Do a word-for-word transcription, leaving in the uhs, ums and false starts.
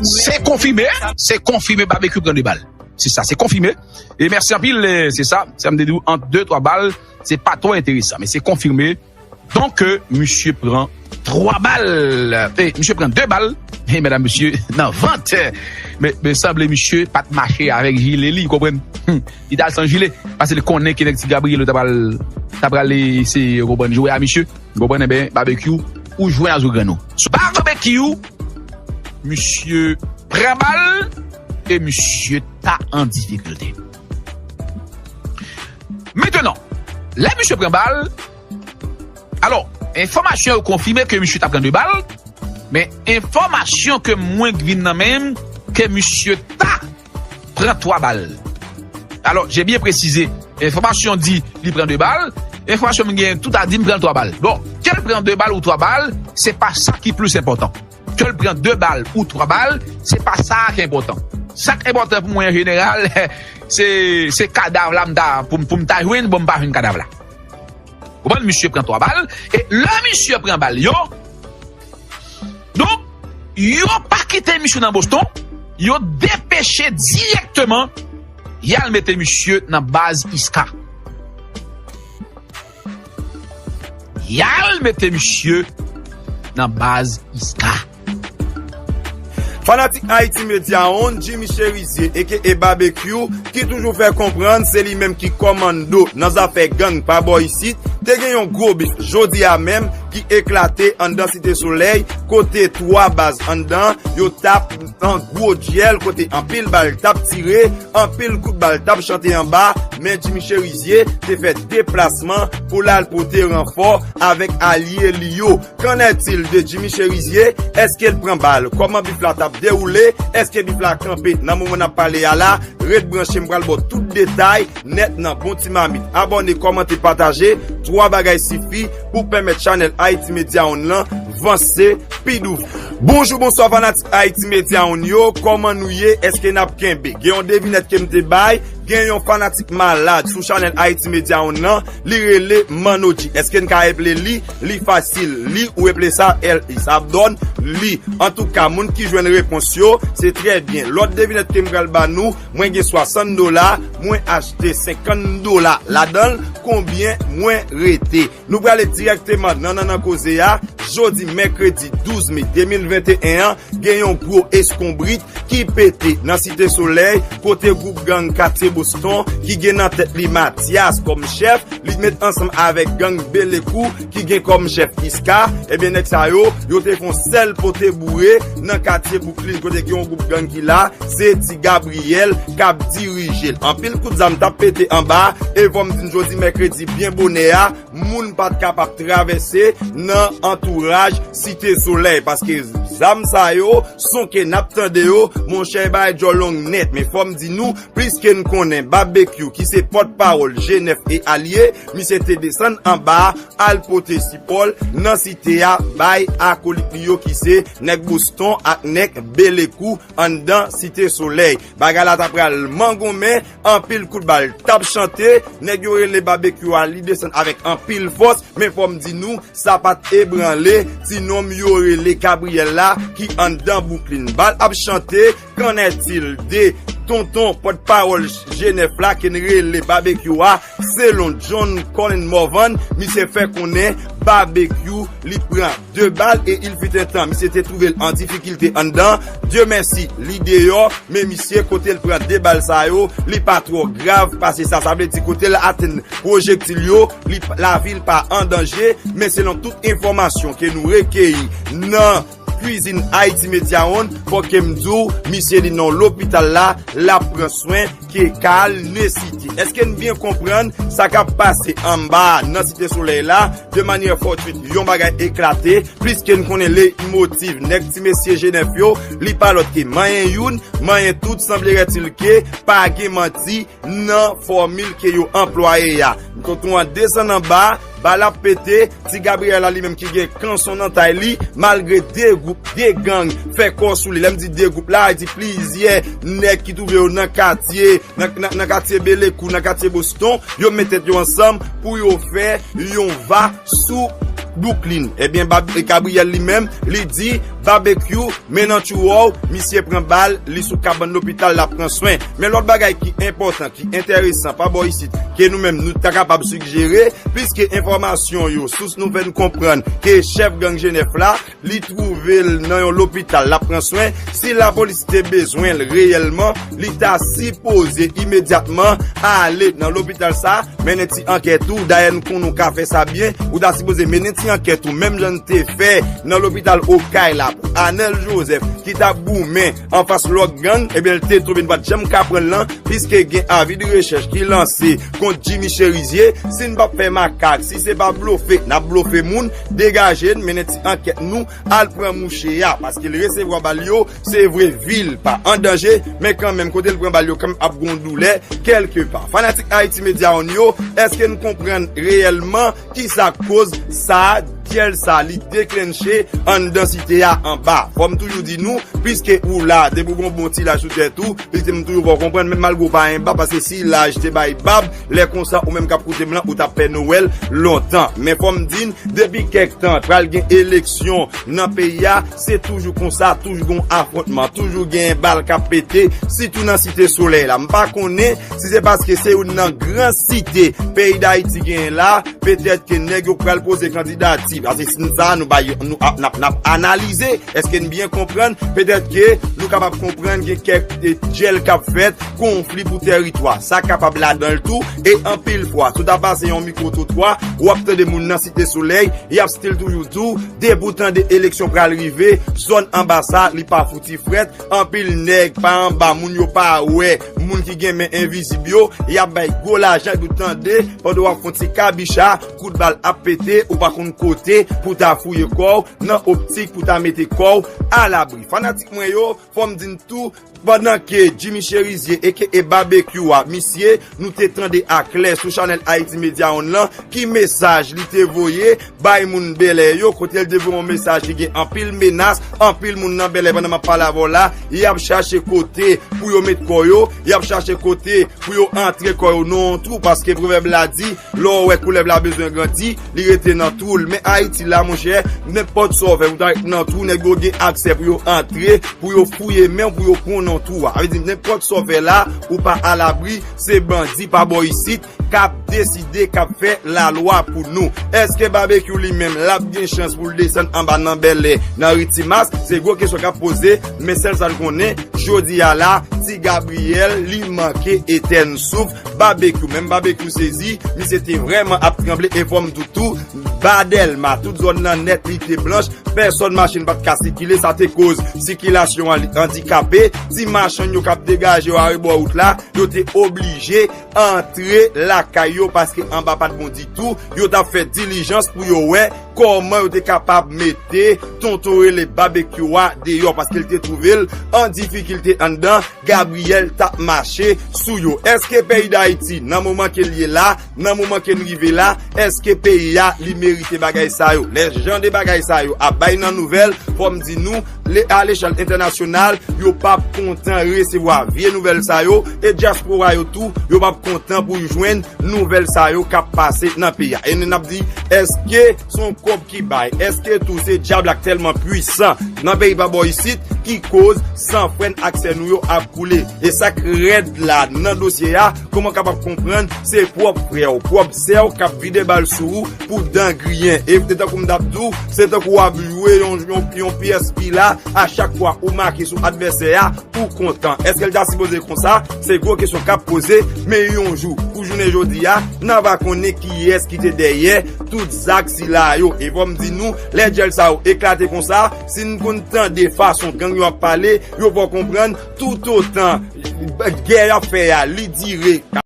Se konfime, se konfime Babekyou pran de bal. Se sa, se konfime. E mèsi anpil, eh, se sa, sa m te di w, ant de, twa bal, se pa twò enteresan, men se konfime. Donk, eh, misye pran twa bal, eh, misye pran de bal, e medam, mesye, nan vant. Men, men sanble misye pa t mache avèk jile li, w konprann? Hmm. Li t al san jile, paske li konnen ke nèg Ti Gabriel yo ta pral, ta pral eseye, w konprann, jwe a misye. Ou konprann? Enben, Babekyou, ou jwe a zo grenn ou. Babekyou, misye pran bal e misye ta an difikilte. Mentenan, lè misye pran bal, alò, enfòmasyon yo konfime ke misye ta pran de bal, men enfòmasyon ke mwen vin nan men m, ke misye ta pran twa bal. Alò, je byen presize, enfòmasyon di li pran de bal, enfòmasyon m gen tout a di m pran twa bal. Bon, ke l pran de bal ou twa bal, se pa sa ki plis enpòtan. Ke l pran de bal ou twa bal, se pa sa ki enpòtan. Sa k enpòtan pou mwen an jeneral, se, se kadav la m ta, pou, pou m ta jwenn, bon, m pa jwenn kadav la. Konprann? Misye pran twa bal. E lè misye pran bal yo, donk, yo pa kite misye nan Boston. Yo depeche dirèkteman. Y al mete misye nan baz Iska. Y al mete misye nan baz Iska. Fanatik Haiti Media One, Jimmy Cherizier, aka Babekyou, ki toujou fè konprann se li menm ki kòmando nan zafè gang pa bò isit, te gen yon gwo bif jodi a menm ki eklate anndan Site Solèy, kote twa baz anndan yo t ap nan gwo dyèl, kote anpil bal t ap tire, anpil kout bal t ap chante anba, men Jimmy Cherizier te fè deplasman pou l al pote ranfò avèk alye li yo. Qu'en est-il de Jimmy Cherizier? Èske l pran bal? Kòman bif la t ap dewoule? Èske bif la kanpe nan moman n ap pale a la? Ret branche, m pral ba w tout detay nèt nan bon ti mamit. Abòne, kòmante, pataje, twa bagay sifi pou pèmèt chanèl Haiti Media One lan vanse pi douvan. Bonjou, bonswa fanatik Haiti Media One yo, kòman nou ye? Èske n ap kenbe? Gen yon devinèt ke m te bay, gen yon fanatik malad sou chanèl Haiti Media One lan, li rele Manodji. Èske n ka eple li? Li fasil. Li, ou eple sa, L I, sa ap donn li. Antouka, moun ki jwenn repons yo, se trè byen. Lòt devinèt ke m pral ba nou, mwen gen swasant dola, mwen achte senkant dola ladan l, konbyen mwen rete? Nou prale dirèkteman nan nannan koze a. Jodi mèkredi douz me de mil venteyen an, gen yon gwo eskonbrit ki pete nan Site Solèy, kote gwoup gang Katye Boston ki gen nan tèt li Matyas kòm chèf, li met ansanm avèk gang Belekou ki gen kòm chèf Iska. Ebyen, nèg sa yo, yo te fè yon sèl pote boure nan katye Bouklin, kote gen yon gwoup gang ki la, se Ti Gabriyèl k ap dirije l. Anpil kout zam t ap pete anba, e fò m di n jodi mèkredi byen bonè a, moun pa t kapab travèse nan antouraj Site Solèy, paske zam sa yo, son ke n ap tande yo, monchè, e bagay djòlong nèt. Men fò m di nou, plis ke n konnen Babekyou, ki se pòtpawòl G nèf e alye, misye te desann anba a, al pote sipò l nan site a bay akolit li yo, ki se nèg Boston ak nèg Belekou anndan Site Solèy. Bagay la ta pral mangonmen, anpil kout bal t ap chante, nèg yo rele Babekyou a, li desann avèk anpil fòs, men fò m di nou, sa pa t ebranle ti nonm yo rele Gabriyèl la ki anndan Bouklin. Bal ap chante, qu'en est-il de tonton pòtpawòl G nèf la ke n rele Babekyou a? Selon John Colin Morvan, misye fè konnen Babekyou, li pran de bal e il fut un temps, misye te twouve l an difikilte anndan. Dye mèsi, li deyò, men misye, kote l pran de bal sa yo, li pa twò grav pase sa. Sa vle di kote l atenn pwojektil yo, li, lavi l pa an danje, men selon tout enfòmasyon ke nou rekeyi nan kwizin Haiti Media One, fò ke m di w, misye li nan lopital la, l ap pran swen ke ka l nesesite. Èske n byen konprann sa k ap pase anba a nan Site Solèy la? De manyè fòtuit, yon bagay eklate, plis ke n konnen leyitmotiv nèg ti mesye G nèf yo, li pa lòt ke manyen youn, manyen tout, semblerait-il ke pa gen manti nan fòmil ke yo anplwaye a. Tonton an desann anba, bal ap pete, Ti Gabriyèl la li menm ki gen kanson nan tay li, malgre de gwoup, de gang fè kò sou li. Lè m di de gwoup la, e di plizyè nèg ki twouve yo nan katye, nan, nan, nan katye Belekou, nan katye Boston, yo met tèt yo ansanm pou yo fè yon va sou Bouklin. Ebyen, Bab-, Gabriyèl li menm, li di, Babekyou, men nan tchouwòw, misye pran bal, li sou kabann lopital, l ap pran swen. Men lòt bagay ki enpòtan, ki enteresan pa bò isit, ke nou menm nou ta kapab sigjere, piske enfòmasyon yo, sous nou fè n konprann ke chèf gang Jenèf la, li twouve l nan yon lopital, l ap pran swen. Si lapolis te bezwen l reyèlman, li ta sipoze imedyatman ale nan lopital sa, mennen ti ankèt ou. Dayè, n konnen w ka fè sa byen, ou ta sipoze mennen ti ankèt ou, menm jan n te fè nan lopital Okay la pou Anèl Joseph, ki t ap goumen anfas lòt gang, ebyen, l te twouve n pa t janm ka pran l lan, piske gen avi de rechèch ki lanse kont Jimmy Cherizier. Si n p ap fè makak, si se pa blofe, n ap blofe moun, degaje n, mennen ti ankèt nou, al pran mouche a, paske l resevwa bal yo, se vre, vi l pa an danje, men kanmenm, kote l pran bal yo, kanmenm ap gon doulè, kèlkepa. Fanatik Haiti Media One yo, èske n konprann reyèlman kisa k koz sa, dyèl sa, li deklenche anndan site a anba? Fò m toujou di nou, piske ou la, depi w gon bon ti laj sou tèt ou, piske m toujou fè w konprann, menm malgre w pa enba, paske si laj te bay bab, lè konsa, ou menm k ap koute m lan, ou t ap fè Nwèl lontan. Men fò m di n, depi kèk tan, pral gen eleksyon nan peyi a, se toujou konsa, toujou gon afwontman, toujou gen bal k ap pete, sitou nan Site Solèy la. M pa konnen si se paske se youn nan gran site peyi Dayiti genyen la, petèt ke nèg yo pral poze kandidati. Paske si n sa, nou bay, nou ap, n ap, n ap analize. Èske n byen konprann? Petèt ke nou kapab konprann gen kèk, e, dyèl k ap fèt, konfli pou tèritwa. Sa kapab ladan l tou. E anpil fwa, si w ta pase yon mikwotrotwa, w ap tande moun nan Site Solèy, y ap still toujou di w, depi w tande eleksyon pral rive, zòn anba sa, li pa fouti frèt. Anpil nèg pa anba, moun yo pa wè moun ki gen men envizib yo, y ap bay gwo lajan, epi w tande, pandan w ap fè yon ti kabicha, kout bal ap pete, ou pa konn kote pou ta fouye kò w, nan optik pou ta mete kò w alabri. Fanatik mwen yo, fò m di n tou, pandan ke Jimmy Cherizier, aka Babekyou a, misye, nou te tande aklè sou chanèl Haiti Media One lan, ki mesaj li te voye bay moun Bèlè yo, kote l te voye yon mesaj ki gen anpil menas, anpil moun nan Bèlè, pandan m ap pale avè w la, y ap chache kote pou yo met kò yo, y ap chache kote pou yo antre kò yo nan yon twou, paske pwovèb la di, lè w wè koulèv la bezwen grandi, li rete nan twou l. Men Ayiti la, monchè, nenpòt sa w fè, ou ta ret nan twou, nèg yo gen aksè pou yo antre, pou yo fouye men w, pou yo pran w nan twou a. Sa vle di, nenpòt sa w fè la, ou pa alabri, se bandi pa bò isit k ap deside, k ap fè lalwa pou nou. Èske Babekyou li menm, l ap gen chans pou l desann anba nan Bèlè, nan ri Timas? Se gwo kesyon k ap poze, men sèl sa n konnen, jodi a la, Ti Gabriyèl, li manke etèn souf. Babekyou, menm Babekyou sezi, misye te vrèman ap tranble, e fò m di w tou, ba Dèlma, tout zòn nan nèt, li te blanch, pèsòn machin pa t ka sikile, sa te koz sikilasyon an li andikape. Ti machann yo k ap degaje yo arebò wout la, yo te oblije antre lakay yo, paske anba pa t bon ditou. Yo t ap fè dilijans pou yo wè kòman yo te kapab mete tonton rele Babekyou a deyò, paske l te twouve l an difikilte anndan. Gabriyèl t ap mache sou yo. Èske peyi Dayiti, nan moman ke l ye la, nan moman ke n rive la, èske peyi a, li merite bagay sa yo? Lè jan de bagay sa yo ap bay nan nouvèl, fò m di nou, le-, a lechèl entènasyonal, yo p ap kontan resevwa vye nouvèl sa yo, e dyaspora yo tou, yo p ap kontan pou jwenn nouvèl sa yo k ap pase nan peyi a. E n ap di, èske se yon kòb ki bay? Èske tou se dyab la k tèlman pwisan nan peyi pa bò isit ki koz san frèn aksè nou yo ap koule? E sa k rèd la nan dosye a, kòman w kapab konprann se pwòp frè w, pwòp sè w k ap vide bal sou ou pou dan griyen? E se tankou m t ap di w, se tankou w ap jwe yon, yon, yon pyès pila, a chak fwa ou make sou advèsè a, ou kontan. Èske l ta sipoze konsa? Se gwo kesyon k ap poze, men yon jou, pou jounen jodi a, n a va konnen kiyès ki te dèyè tout zak sila yo. E fò m di nou, lè dyèl sa yo eklate konsa, si n konn tande fason gang yo ap pale, yo fè w konprann, toutotan gè y ap fè a, li dire,